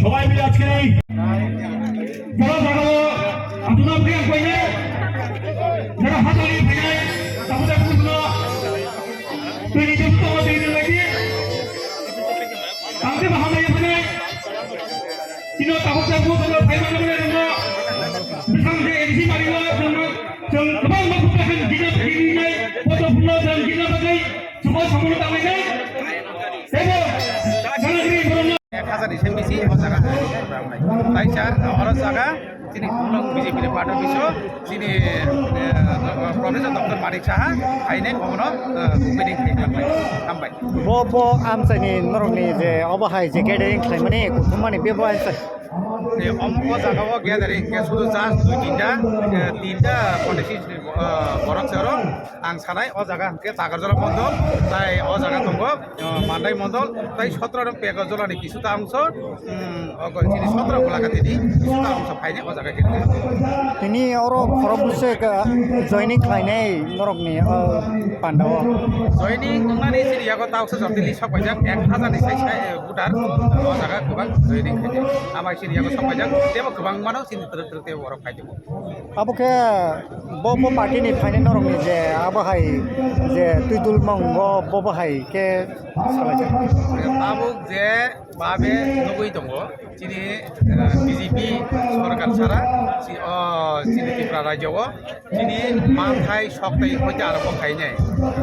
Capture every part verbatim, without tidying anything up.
সবাই মিলে আজকে এই যারা জাগালো, আপনারা প্রিয় কইলে, যারা হাজারি ভাইয়াই, তাহলে আপনারা, তুই নিজে তো তুই লাগে, তাহলে ভালো লাগে। Tino tabuk tabuk tabuk phai manna mane rwngno. Bwsang je A D C bari o rwngno. Chwng kwbangma bubakhani gina bagwi ringnai, podo phunno chwng gina bagwi chwngno samono tanglainai. Teibo ganagri borokno. Ek hazar ni se bisi o jaga hai. Tai cha oro jaga chini khulok B J P ni party biso chini, eh, Professor Doctor Manik Saha haine komono, eh, meeting khlai khlai. Hambai. Bo, bo amchaini norokni je obo hai je gathering khlaimani, kuthumani bebo amchai. Eh, om-, o jaga o gathering khe sudu just dui tinta, eh, tinta constituency ni, eh, borok se oro. Ang sanai o jaga hwnkhe Takarjala mondol, tai o jaga tongo, eh, Mandai mondol, tai sotro no Pekarjala ni kisu ta angso, um, o chini sotro Golagati ni kisu ta angso phaini o jaga khe. Tini oro khorok bwswk, ah, joining khlainai norokni, ah, pandao. Joining wngnani chini yago tauksa jotili sok paijak, ek hazar ni sai sai, eh, voter o jaga kwbang joining khaijak. Amai chini yago sok paijak, tebo kwbang mano chini twrwk twrwk tebo borok khaijak. Abo khe bo, bo party ni phainai norokni je abo hai je twi dul mong bo, bo, bo hai khe salaijak. Tabuk je babe nugui tongo. Chini, eh, B J P sorkar sara, chi-, o, chini Tripura rajyo o, chini manthai soktai hoite arombo khainai.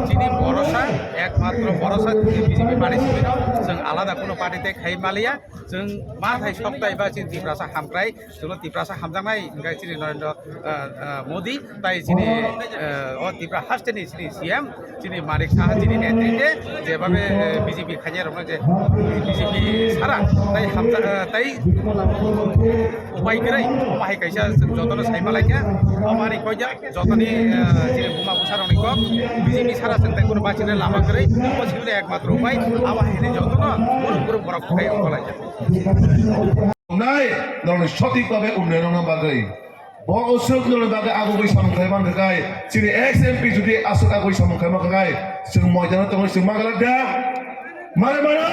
Chini borosa, ekmatro borosa chini B J P party simi no, chwng alada kuno party tei khai maliya, chwng manthai soktai ba chini Tiprasa hamkrai, chwngno Tiprasa hamjaknai, hwnkhe chini Narendra, eh, eh, Modi, tai chini, eh, o Tripura haste ni chini C M, chini Manik Saha chini netrite jebabe, eh, B J P khainai rokno je B J P sara tai hamja, eh, tai upai kwrwi, omo hai kaisa chwng jotono saima laikha, omo ani koijak jotoni, eh, chini buma bwsa rokni kok B J P sara chwng tai kuno bachina lama kwrwi, omo sibini ekmatro upai, abo hai hwnwi jotono group group borok phai ongkha laikha. Nai, norokni sothik babe unnayonno bagwi. Bo usuk nini bagwi agugwi samung khlai mankha khai, chini ex M P jodi aswk agugwi samung khlai mankha khai, chwng moidano tongwi chwng ma glak da? Mare mano?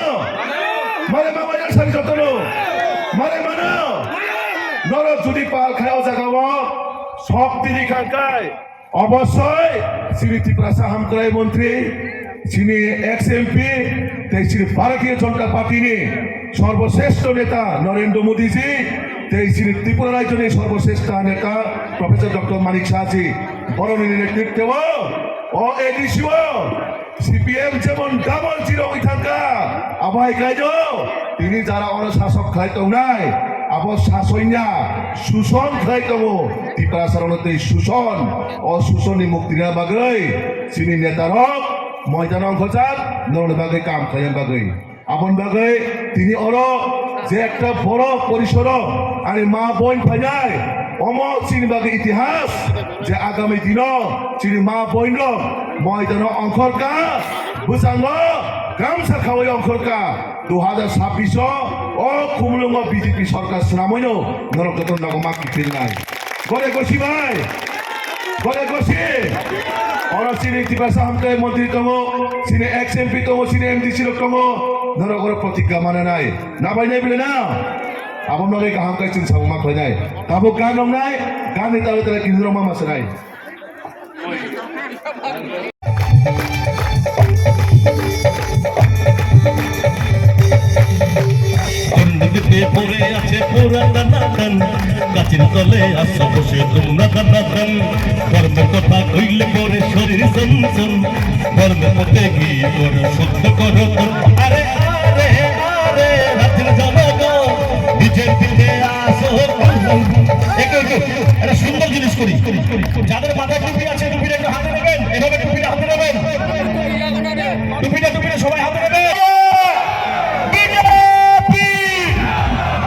Mare ma maya sari jotono? Mare mano? Norok jodi pal khai o jaga o sok tini kha khai, obosoi chini Tiprasa hamkrai montri, chini ex M P, tei chini Bharatiya Janata Party ni sorboshreshto neta Narendra Modi ji, tei chini Tripura rajyo ni sorboshreshto neta Professor Doctor Manik Saha ji, borokni netritwo o A D C o C P M jemon double zero wngwi thangkha, abo hai khlaido, tini jara oro sasok khlai tongnai, abo sasoinya suson khlai tongo, Tiprasarokno tei suson, o susonni mukti rwna bagwi chini netarok moidano ongkhorjak, norokni bagwi kam khlaina bagwi. Aboni bagwi tini oro je ekta borok porisoro ani ma boin phainai, omo chini bagwi itihas je agami dino chini ma boin rok moidano ongkhorka, bwskango gamsa khawi ongkhorka, dui hajar sabbish o o Khumulwngo B J P sorkar swnamwino norok joto nogo ma kiphilnai. Gore gosi bai. Kole kosi. Oro chini Tiprasa hamkrai montri tongo, chini ex M P tongo, chini M D C rok tongo. Norok oro protigya mananai. Nabai nai bile na? Abo nogoi kaham kai chwng samung ma khlainai. Tabuk gan wngnai, gan ni tale tale kinirok ma masanai. Pore ache pura danadan, gachir tole asa bose tumra danadan. Dhormor kotha koile pore shorir sonson, dhormor pothe giye pore sotto koro ton. Are, are, are, rajir janagon, B J P te aso. Ekটু, ekটু, একটা সুন্দর জিনিস করি। যাদের মাথায় টুপি আছে, টুপিটা একটু হাতে নেবেন, এভাবে টুপিটা হাতে নেবেন। টুপিটা, টুপিটা সবাই হাতে নেবেন। বিজেপি,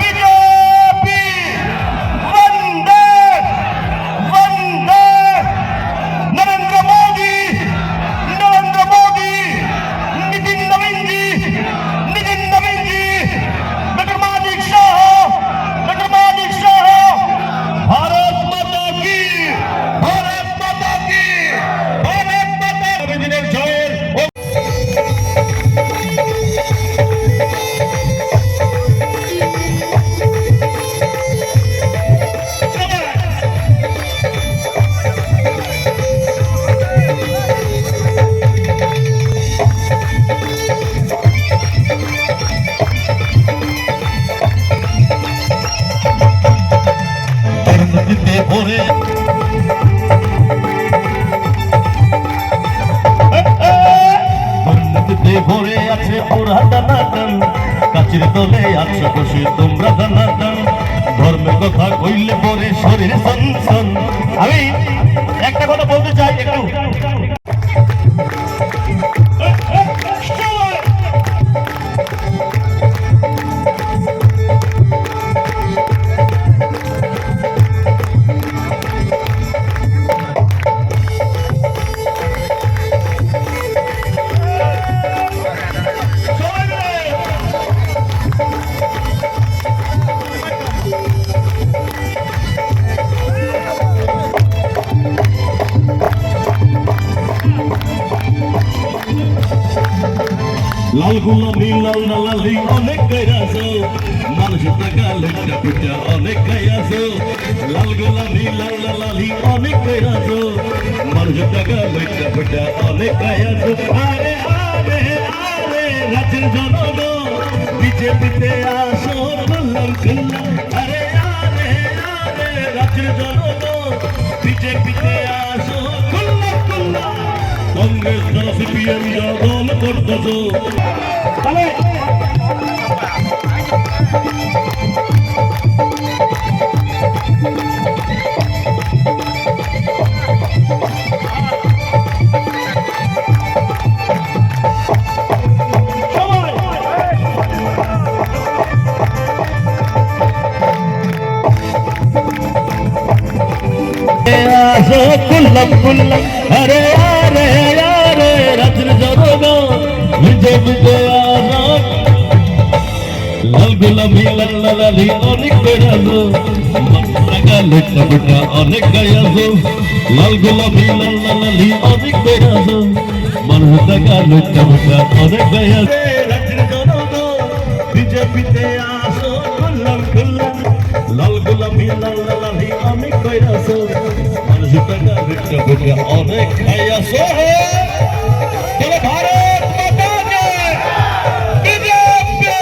বিজেপি, বন্দে, বন্দে, নরেন্দ্র মোদী, নরেন্দ্র মোদী, নীতিন নবীন জি, নীতিন নবীন জি, ডক্টর মানিক সাহ, ডক্টর মানিক সাহ, ভারত মাতা কি, ভারত মাতা কি, ভারত মাতা কি। দুর্নীতিতে ভরে আছে পুরা দানাদান, গাছের তলে আছে বসে তোমরা দানাদান। ধর্মের কথা কইলে পরে শরীর সনসন। আমি একটা কথা বলতে চাই একটু। লাল গোলাপি লাল লালালি অনেক কইরাছো, মানুষ টাকা লেখা পিঠা অনেক খাইয়াছো। লাল গোলাপি লাল লালালি অনেক কইরাছো, মানুষ টাকা লেখা পিঠা অনেক খাইয়াছো। আরে আরে আরে রাজ্যের জনগণ, বিজেপিতে আসো খুল্লাম খুল্লাম। আরে আরে আরে রাজ্যের জনগণ, বিজেপিতে আসো খুল্লাম খুল্লাম। কংগ্রেস না সিপিএম যা দল করতেছো। তাহলে Kulam kulam, are are are, rajir jaroga, vijay vijay. লাল গোলাপি লাল লালালি অনেক কইরাছো, মানুষ টাকা লেখা পিঠা অনেক খাইয়াছো। লাল গোলাপি লাল লালালি অনেক কইরাছো, মানুষ টাকা লেখা পিঠা অনেক খাইয়াছো। রাজ্যের জনগণ, বিজেপিতে আসো খুল্লাম খুল্লাম। লাল গোলাপি লাল লালালি অনেক কইরাছো, মানুষ টাকা লেখা পিঠা অনেক খাইয়াছো। বলো ভারত মাতা কি, BJP.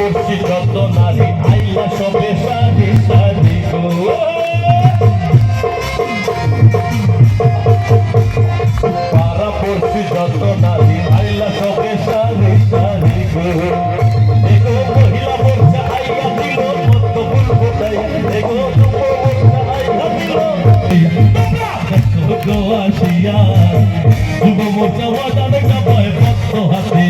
Joto nari aila sobe sari sari go. Para porsi joto nari aila sobe sari sari go. Ego pohila borsa aiya dilo motto bulbo dai. Ego dubo borsa aiya dilo. Tonga! Go asiya. Dubo borsa wadane kapai botto hati.